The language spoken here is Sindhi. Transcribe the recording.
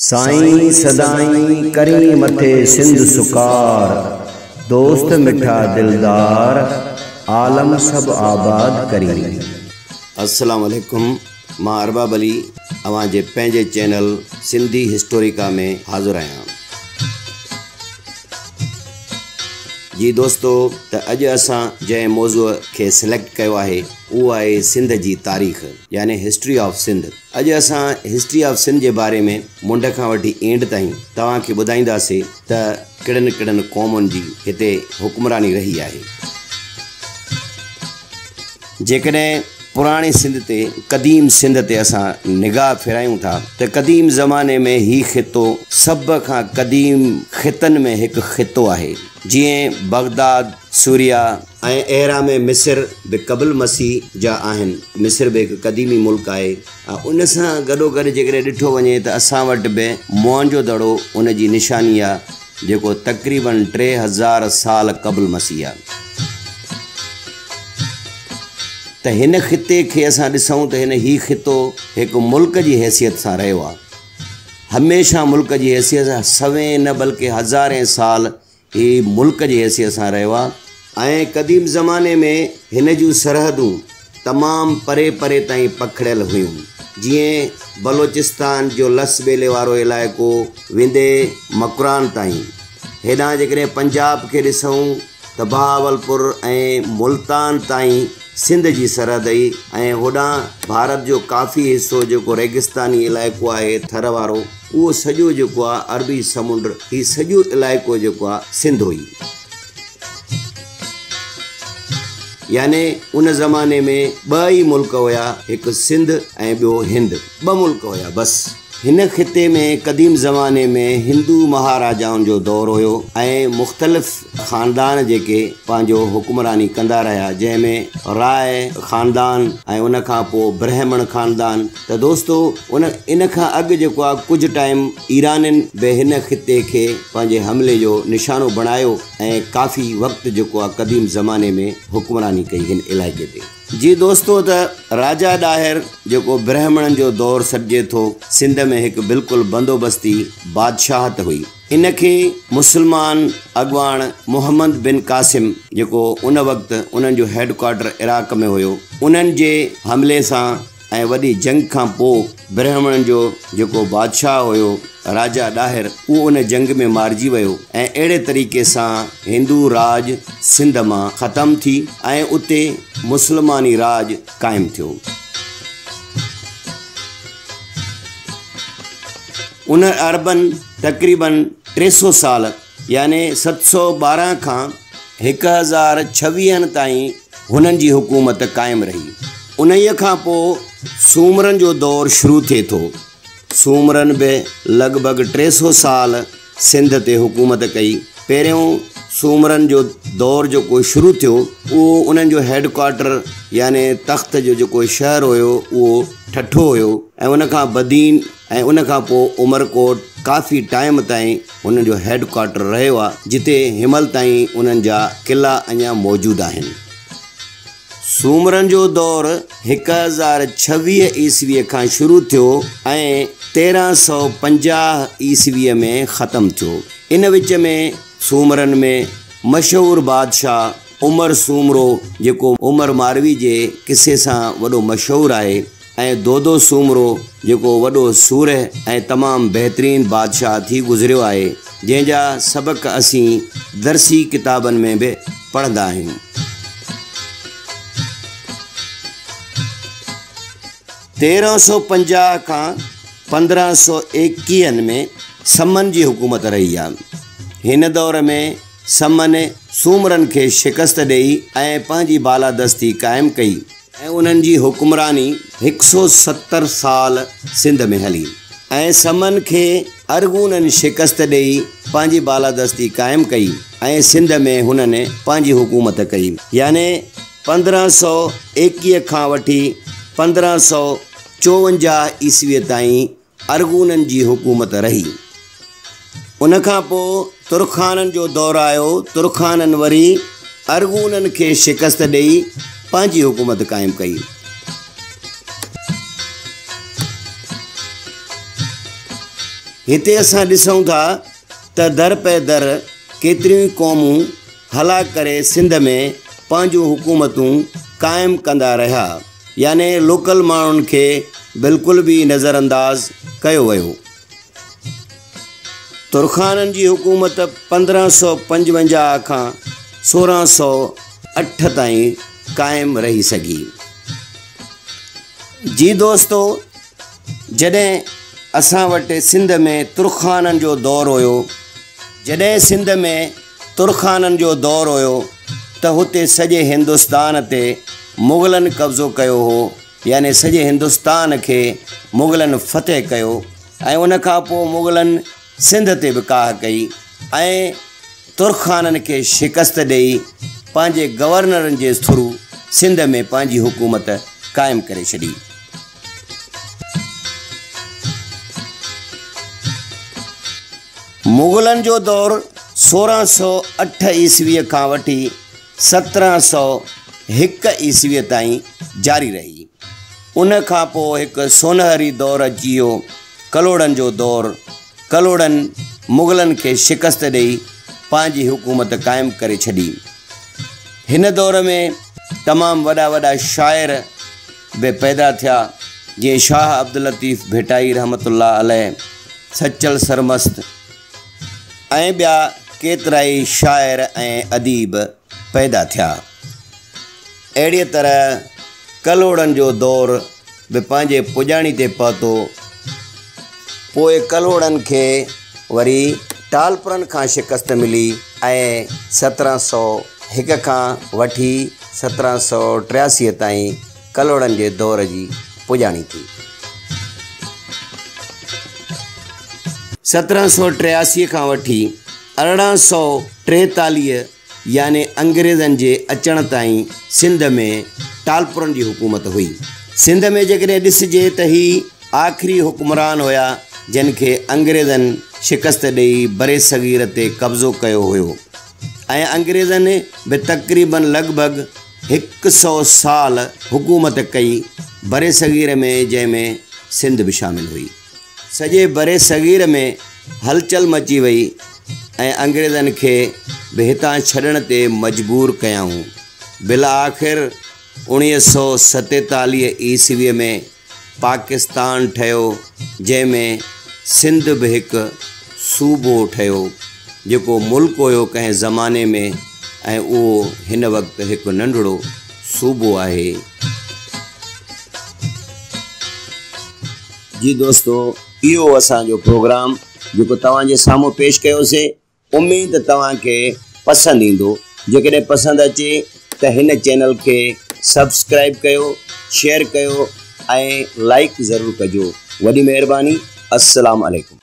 سائين سدائين ڪرين مٿي سنڌ سڪار، دوست مٺا دلدار، عالم سڀ آباد ڪرين. السلام عليڪم مان ارباب علي اوهان جي پنهنجي چينل سنڌي هسٽوريڪا ۾ حاضر آهيان. جي دوستو ته اڄ اسان جنهن موضوع کي سليڪٽ ڪيو آهي اهو آهي سنڌ جي تاريخ يعني هسٽري آف سنڌ. اڄ اسان هسٽري آف سنڌ جي باري ۾ منڍ کان وٺي اينڊ تائين توهان کي ٻڌائينداسي ته ڪهڙن ڪهڙن قومن جي هتي حڪمراني رهي آهي. جيڪڏهن پراڻي سنڌ تي، قديم سنڌ تي اسان نگاهه ڦيرايون ٿا ته قديم زماني ۾ هي خطو سڀ کان قديم خطن ۾ هڪ خطو آهي، جيئن بغداد، سوريا، ۽ اهرام مصر به قبل مسيح جا آهن، مصر به هڪ قديمي ملڪ آهي ۽ ان سان گڏوگڏ جيڪڏهن ڏٺو وڃي ته اسان وٽ به موئن جو دڙو ان جي نشاني آهي جيڪو تقريباً 3000 سال قبل مسيح آهي. ته هن خطي کي اسان ڏسون ته هن هي خطو هڪ ملڪ جي حيثيت سان رهيو آهي. هميشه ملڪ جي حيثيت سان سوين نه بلڪه هزارين سال هي ملڪ جي حيثيت سان رهيو آهي. ۽ قديم زماني ۾ هن جون سرحدون تمام پري پري تائين پکڙيل هيون، جيئن بلوچستان جو لس ٻيلي وارو علائقو ويندي مڪران تائين. هيڏانهن جيڪڏهن پنجاب کي ڏسون ته بهاولپور ۽ ملتان تائين سنڌ جي سرحد هئي ۽ هوڏانهن ڀارت جو ڪافي حصو جيڪو ريگستاني علائقو آهي ٿر وارو اهو سڄو جيڪو آهي عربي سمنڊ هي سڄو علائقو جيڪو آهي سنڌ هئي. يعني ان زماني ۾ ٻه ئي ملڪ هيا هڪ سنڌ ۽ ٻيو هند ٻه ملڪ هيا بس. هن خطي ۾ قديم زماني ۾ هندو مهاراجائن جو دور هيو ۽ مختلف خاندان جيڪي پنهنجو حڪمراني ڪندا رهيا جنهن ۾ راء خاندان ۽ ان کان پوء برهمڻ خاندان ته دوستو ان ان کان اڳ جيڪو آهي ڪجهه ٽائيم ايرانين به هن خطي کي پنهنجي حملي جو نشانو بڻايو ۽ ڪافي وقت جيڪو آهي قديم زماني ۾ حڪمراني ڪئي هن علائقي تي. جي دوستو ته راجا ڏاهر جيڪو برهمڻن جو دور سڏجي ٿو سنڌ ۾ هڪ بلڪل بندوبستي بادشاهت هئي ان کي مسلمان اڳواڻ محمد بن قاسم جيڪو ان وقت انهن جو هيڊ ڪوارٽر عراق ۾ هيو انهن جي حملي سان ۽ وڏي جنگ کان پوء برهمڻن جو جيڪو بادشاهه هيو راجا ڏاهر اهو ان جنگ ۾ مارجي ويو ۽ اهڙي طريقي سان هندو راڄ سنڌ مان ختم ٿي ۽ اتي مسلماني راڄ قائم ٿيو. ان عربن تقريباً 300 سال يعني 712 کان 1026 تائين هنن جي حڪومت قائم رهي. انهيء کان پوء سومرن جو دور شروع ٿئي ٿو. سومرن به لڳ ڀڳ 300 سال سنڌ تي حڪومت ڪئي. پهريون سومرن جو دور جيڪو شروع ٿيو، اهو انهن جو هيڊ ڪوارٽر يعني تخت جو جيڪو شهر هيو، اهو ٺٽو هيو ۽ ان کان بدين ۽ ان کان پوء عمرڪوٽ ڪافي ٽائيم تائين هنن جو هيڊ ڪوارٽر رهيو آهي جتي هنمهل تائين انهن جا قلعا اڃا موجود آهن. سومرن جو دور 1026 عيسويء کان شروع ٿيو ۽ 1350 عيسويء ۾ ختم ٿيو. ان وچ ۾ سومرن ۾ مشهور بادشاهه عمر سومرو جيڪو عمر ماروي جي قصي سان وڏو مشهور آهي، ۽ دودو سومرو جيڪو وڏو سوره ۽ تمام بهترين بادشاهه ٿي گذريو آهي، جنهن جا سبق اسين درسي ڪتابن ۾ به پڙهندا آهيون. 1350 کان 1521 ۾ سمن جي حڪومت رهي آهي. هن دور ۾ سمن سومرن کي شڪست ڏئي ۽ پنهنجي بالادستي قائم ڪئي. ۽ انهن جي حڪمراني 170 سال سنڌ ۾ هلي ۽ سمن کي ارغونن شڪست ڏيئي پنهنجي بالادستي قائم ڪئي ۽ سنڌ ۾ هنن پنهنجي حڪومت ڪئي يعني 1521 کان وٺي 1554 عيسويء تائين ارغونن جي حڪومت رهي. ان کان پوء ترخانن جو دور آيو. ترخانن وري ارغونن کي شڪست ڏيئي پنهنجي حڪومت قائم ڪئي. هتي اسان ڏسون ٿا ته در پئي در ڪيتريون ئي قومون هلاڪ ڪري سنڌ ۾ پنهنجون حڪومتون قائم ڪندا رهيا يعني لوڪل ماڻهن کي بلڪل به نظرانداز ڪيو ويو. ترخانن جي حڪومت 1555 کان 1608 تائين قائم رهي سگهي. جي دوستو جڏهن اسان وٽ سنڌ ۾ ترخانن جو دور هيو، جڏهن سنڌ ۾ ترخانن جو دور هيو ته هتي سڄي هندستان تي مغلن قبضو ڪيو هو يعني سڄي هندستان کي مغلن فتح ڪيو ۽ ان کان پوء مغلن سنڌ تي به ڪاهه ڪئي ۽ ترخانن کي شڪست ڏيئي پنهنجي گورنرن جي ٿرو سنڌ ۾ پنهنجي حڪومت قائم ڪري ڇڏي. مغلن جو دور 1608 عيسويء کان وٺي 1701 عيسويء تائين جاري رهي. ان کان پوء هڪ سونهري دور اچي ويو، ڪلهوڙن جو دور. ڪلهوڙن مغلن کي شڪست ڏيئي پنهنجي حڪومت قائم ڪري ڇڏي. هن دور ۾ تمام وڏا وڏا شاعر به پيدا ٿيا، جيئن شاهه عبداللطيف ڀٽائي رحمة الله عليه، سچل سرمست ۽ ٻيا ڪيترائي شاعر ۽ اديب پيدا ٿيا. اهڙيء طرح ڪلهوڙن جو دور به پنهنجي پڄاڻي تي پهتو. پوء ڪلهوڙن کي وري ٽالپرن کان شڪست ملي ۽ 1701 کان وٺي 1783 تائين ڪلهوڙن جي دور جي پڄاڻي ٿي. 1783 کان وٺي 1843 يعني انگريزن جي اچڻ تائين سنڌ ۾ ٽالپرن جي حڪومت هئي. سنڌ ۾ جيڪڏهن ڏسجي ته هي آخري حڪمران هيا جن کي انگريزن شڪست ڏيئي برصغير تي قبضو ڪيو هيو ۽ انگريزن به تقريبن لڳ ڀڳ هڪ سئو سال حڪومت ڪئي برصغير ۾ جنهن ۾ سنڌ به شامل هئي. سڄي برصغير ۾ هلچل مچي وئي ۽ انگريزن کي به هتان ڇڏڻ تي مجبور ڪيائون. بالآخر 1947 عيسويء ۾ پاڪستان ٺهيو، جنهن ۾ سنڌ به هڪ صوبو ٺهيو، جيڪو ملڪ هيو ڪنهن زماني ۾ ۽ اهو هن وقت هڪ ننڍڙو صوبو آهي. جي دوستو اهو هو اسان جو پروگرام جيڪو توهان جي سامهون پيش ڪيوسي اميد ته توهان کي پسند ايندو جيڪڏهن پسند اچي ته هن چينل کي سبسڪرائب ڪيو شيئر ڪيو ۽ لائيڪ ضرور ڪجو وڏي مهرباني السلام عليڪم.